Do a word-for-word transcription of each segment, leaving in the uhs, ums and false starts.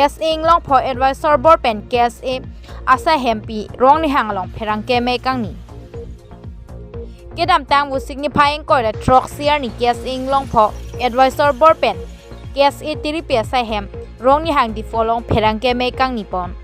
KSA Inglongpho Advisor Board pen KSA asai hempi Rongnihang along pherangke amei kangni. Kedamtang Vosik niphai ingkoi ra throksi arni KSA Inglongpho Advisor Board pen KSA tiripi asai hem Rongnihang Diphu along pherangke amei kangni pon.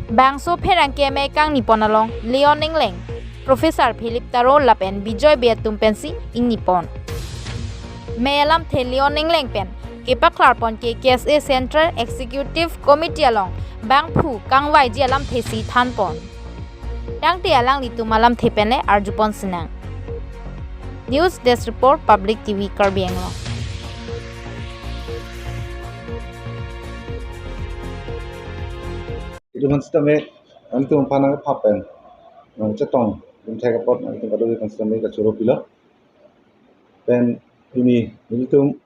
Bangso pherangke amei kangni pon along Leon Engleng, Professor Philip Taro lapen Bijoy Bey atum pensi ingni pon. Amei alamthe Leon Engleng pen kepaklar pon ke KSA Central Executive Committee along bangphu kangvaiji alamthe si than pon. Tangte alanglitum alamthe pen le arju pon sinang. News Desk Report, Public T V Karbi Anglong. Itum aphan sitame, nanglitum aphan nangpha pen nangchetong, itum thek apot nanglitum kadokave aphan sitame kachoro pilo. Pen pini nelitum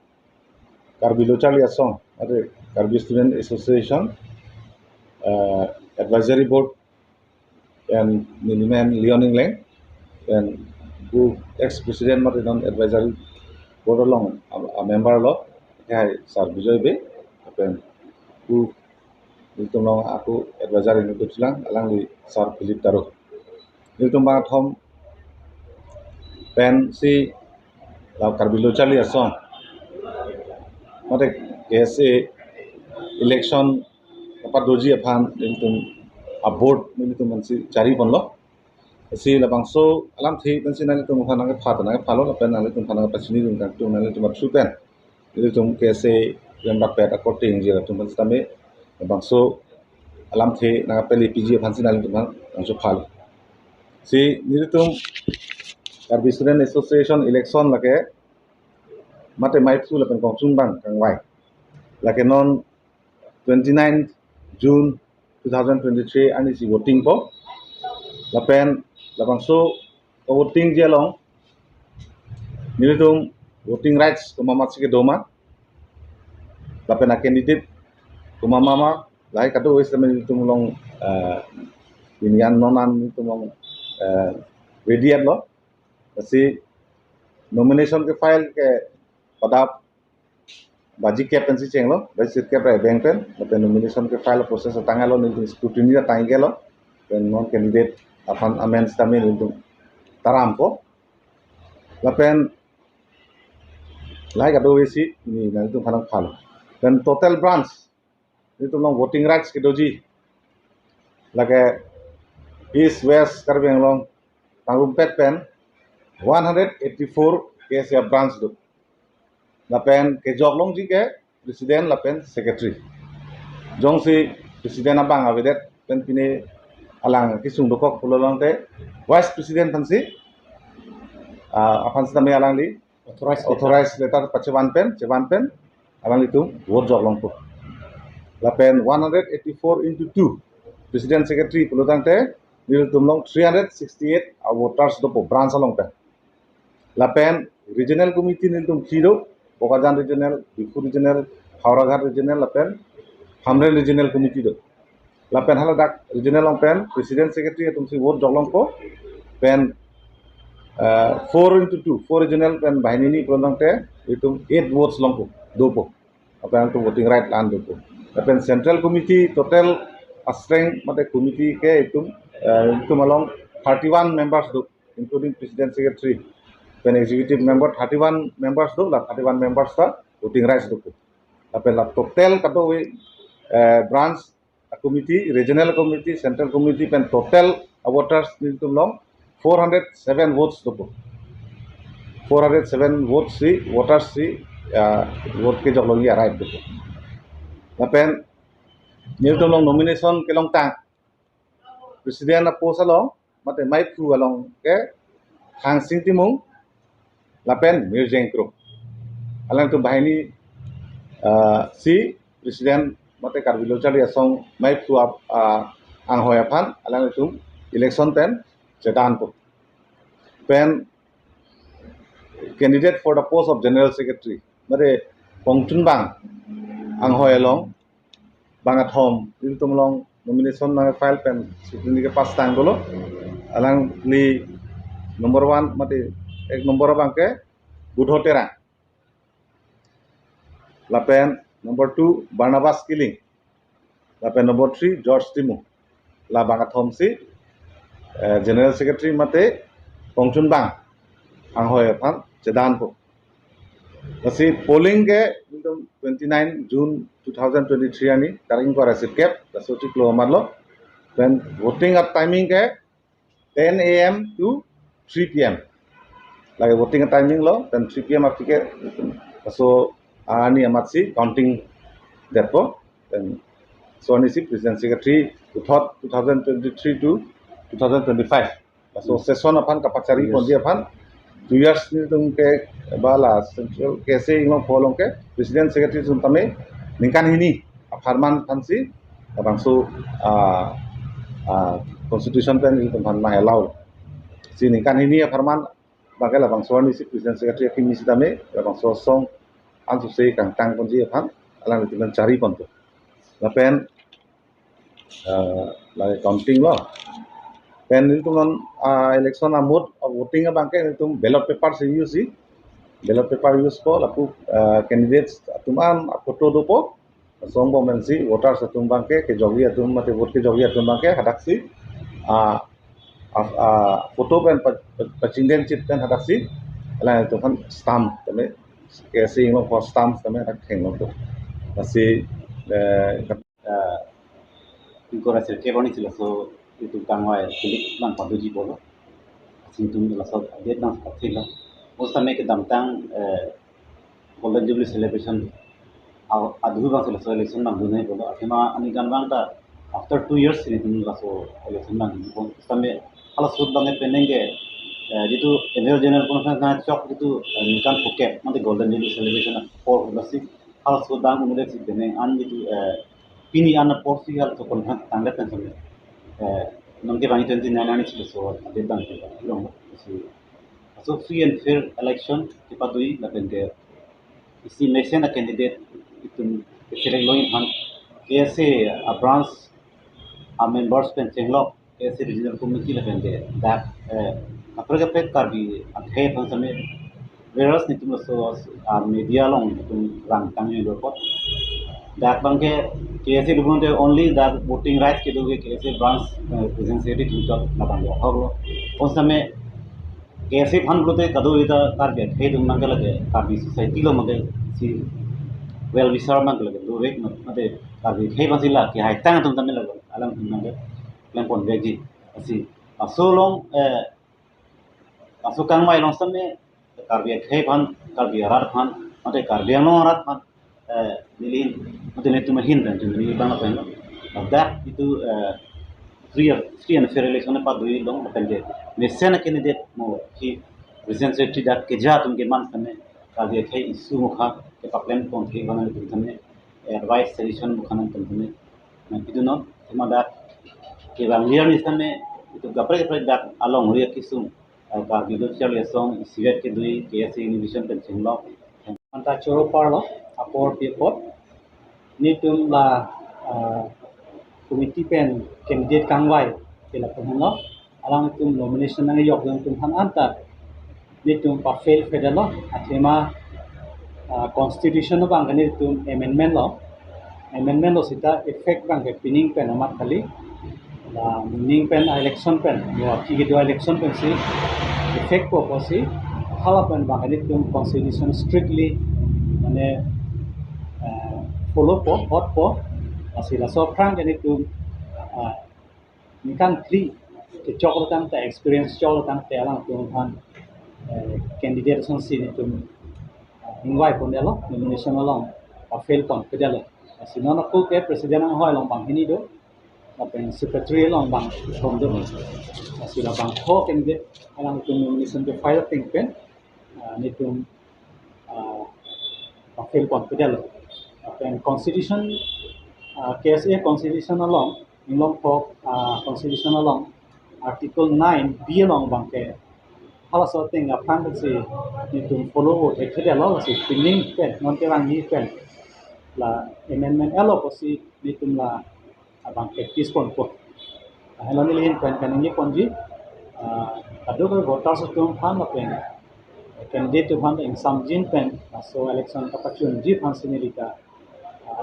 Karbi Lo Charli Asong, ade Karbi Student Association, eh, Advisory Board, and nelimen Leon Engleng, and who ex-president mate non Advisory Board along a, a member lo, hai Sir Bijoy Bey, pen who nelitum along ako advisor ingduk chelang, alangli Sir Philip Taro. Nelitum bangkethom pensi la Karbi Lo Charli Asong mate KSA election kapadoji aphan nelitum a board nelitum aphansi chari ponlo. Si labangso alamthe pensi nanglitum aphan nangpha, nangphalo, lapen nanglitum aphan nangpachini dun kangtung nanglitum aphan supen. Nelitum KSA pen bapet akorte ingjir atum aphan sitame labangso alamthe nangpeli piji aphansi nanglitum aphan nangchophalo. Si nelitum Karbi Student Association election lake mate maiphu lapen kongchungbang kangvai. Lake non twenty-ninth June two thousand twenty-three arni si voting po. Lapen labangso votingji along nelitum voting rights komat komatsi kedo ma, lapen a candidate komat komat ma, lahai kadokave sitame nelitum along, eh, pini an non an nelitum along, eh, ready lo. Lasi nomination kefile ke padap baji kep pensi chenglo, baji sirkep ra ebeng pen, lapen nomination kefile process atanglo, nelitum scrutiny atanglo, pen non candidate aphan amen sitame nelitum taram po. Lapen lahai kadokave si nelitum aphan nangphalo. Pen total branch nelitum along voting rights kedoji lake East West Karbi Anglong pangrumpet pen one hundred eighty-four KSA branch do. Lapen kejok longji ke president lapen secretary. Jongsi president abang avedet pen pine alang kesung dokok pulo tangte vice president aphansi, ah, aphan sitame alangli authorize letter, authorize letter pachevan pen, chevan pen alanglitum vote jok longpo. Lapen one hundred eighty-four into two, president secretary pulo tangte nelitum along three hundred sixty-eight a voters dopo branch along pen. Lapen regional committee nelitum phli do, Bokajan regional, Diphu regional, Howraghat regional, lapen Hamren regional committee do. Lapen haladak regional along pen president secretary atumsi vote jok longpo, pen, eh, four into two, four regional pen banghini pulo tangte itum eight votes longpo, dopo. Lapen itum voting right la-an dopo. Lapen central committee total a strength mate committee ke itum, eh, itum along thirty-one members do, including president secretary, pen executive member, thirty-one members do, la thirty-one members ta voting rights dopo. Lapen la total kadokave, eh, branch a committee, regional committee, central committee pen total a voters nelitum along four hundred seven votes dopo. Four hundred seven votes si, voters si, ah, vote kejok longji a right dopo. Lapen nelitum along nomination kelongtang president a post along mate maiphu along ke Thangsing Timung lapen Mirjeng Kro. Alangtum banghini, ah, si president mate Karbi Lo Charli Asong maiphu ap, ah, anghoi aphan alangtum election pen chedanpo. Pen candidate for the post of general secretary mate kongchungbang anghoi along bangkethom nelitum along nomination nangfile pen scrutiny kepass tang dolo. Alangli number one mate ek number abang ke Budho Terang. Lapen Number two, Barnabas Killing. Lapen number three, George Timung. La bang athom si, eh, General Secretary mate kongchunbang anghoi aphan chedanpo. Lasi polling ke twenty-nine June two thousand twenty-three arni, tarik ingkoi ra sirkep, laso chiklo amarlo. Then voting at timing ke ten A M to three P M. Lake voting timing lo, then three P M aphi ke laso arni amat si counting detpo. Then laso arni si President Secretary puthot two thousand twenty-three to two thousand twenty-five. Laso session aphan kapachari ponji aphan two years nelitum ke ba la Central K S A Inglongpho along ke President Secretary atum tame ningkan hini apharman aphan si labangso, ah, ah, constitution pen nelitum aphan nang allow. Si ningkan hini apharman abang ke labangso arni si President Secretary akimi sitame labangso asong ansose kangtang ponji aphan alanglitum chari ponpo. Lapen, ah, lake counting lo. Pen nelitum non, ah, election a-mode of voting abang ke nelitum ballot paper si use si. Ballot paper use po, lapu, ah, candidates atum an aphoto dopo. Asong bom pensi voters atum abang ke, kejokji atum mate vote kejokji atum abang ke hadak si, ah, ah, ah, photo pen pa-, pa-, pachingdeng chit pen hadak si, alangtum aphan stamp tame, K S A Inglongpho stamp tame hadak thenglo to. Lasi, eh, eh, ingkoi ra sirkep arni si laso itum kangvai kilik nang padoji pulo. Lasi itum laso update nang pathilo. Mo sitame kedamtang, eh, Golden Jubilee celebration a-, adhu abang si laso election abang dunhoi pulo. Athema arni kan abang ta after two years si nelitum laso election abang dunpo. Sitame halaso ahut abang penang ke, eh, jitu annual general conference nangchok jitu, eh, ningkan phokep mate Golden Jubilee celebration apor lasi halaso ahut abang un'edet si penang an jitu, eh, pini an apor si halaso conference tangdet kan sitame, eh, nonke bang twenty-nine arni si laso update abang si long si laso free and fair election kepadoi lapen ke isi mesen a-candidate itum select longji aphan K S A a-branch a-members pen chenglok K S A regional committee lapen ke dak, eh, kaprek kaprek Karbi akhei aphan sitame, whereas nelitum laso, ah, media along itum rang tanglo apot. Dak abang ke K S A lubung te only dak voting rights kedo ke K S A branch, eh, president secretary atum chot labang ke ahok lo. Pon sitame K S A aphan pulote kado-ita Karbi akhei atum abang ke lake Karbi society along abang ke si well wisher abang ke lake dovek mate Karbi akhei aphan si la kehaitang atum tame lake alangtum abang ke klem ponvekji. Lasi laso along, eh, laso kangvai along sitame Karbi akhei aphan, Karbi arat aphan, mate Karbi Anglong arat aphan, eh, neli ahin, mate nelitum ahin pen, neli abang pen lo. Ladak jitu, eh, free, free and fair election padoji along lapen ke mesen a-candidate mo ki president secretary dak keja atum keman sitame Karbi akhei issue mukha kepaklem pon thek abang nelitum sitame advice suggestion mukha nangtum sitame nangpidunnon. Athema dak kevang lir ni sitame itum kaprek kaprek dak alongri akesung, eh, Karbi Lo Charli Asong isivet kedoi K S A inauguration pen chenglok. Anta choro parlo apor pi apot nelitum la, ah, committee pen candidate kangvai ke lapu henlo. Alangtum nomination nangjok atum aphan anta nelitum pa-fail fedelo. Athema, ah, constitution abang ke nelitum amendment lo. Amendment lo seta effect abang ke pining pen amat kali. La pining pen election pen, yo aphi kedo election pen si effect po pusi, hala pen abang ke nelitum constitution strictly mane, eh, follow po, hot po. Lasi laso aphrang ke nelitum, eh, ningkan phli kechoklo tangte, experience choklo tangte alangtum aphan, eh, candidate asonsi nelitum, eh, ingvai pondetlo, nomination along, ah, fail ponpedetlo. Lasi non ako ke president anghoi along banghini do, lapen secretary along bangkethom do. Lasi la bangpho candidate alangtum nomination ke file ateng pen, ah, nelitum, ah, pa-fail ponpedetlo. Lapen constitution, ah, K S A constitution along, Inglongpho, ah, constitution along, article nine B along abang ke halaso ateng aphan si nelitum follow o thekthe detlo, lasi pining pen, non kevangji pen la amendment etlo pusi nelitum la abang practice ponpo. Lahelo neli ahin pen kaningje ponji, ah, kadokave voters atum aphan lapen candidate atum aphan ingsamjin pen laso election kapachunji aphan si neli ta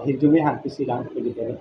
hirjume hangpi si lang pili kali.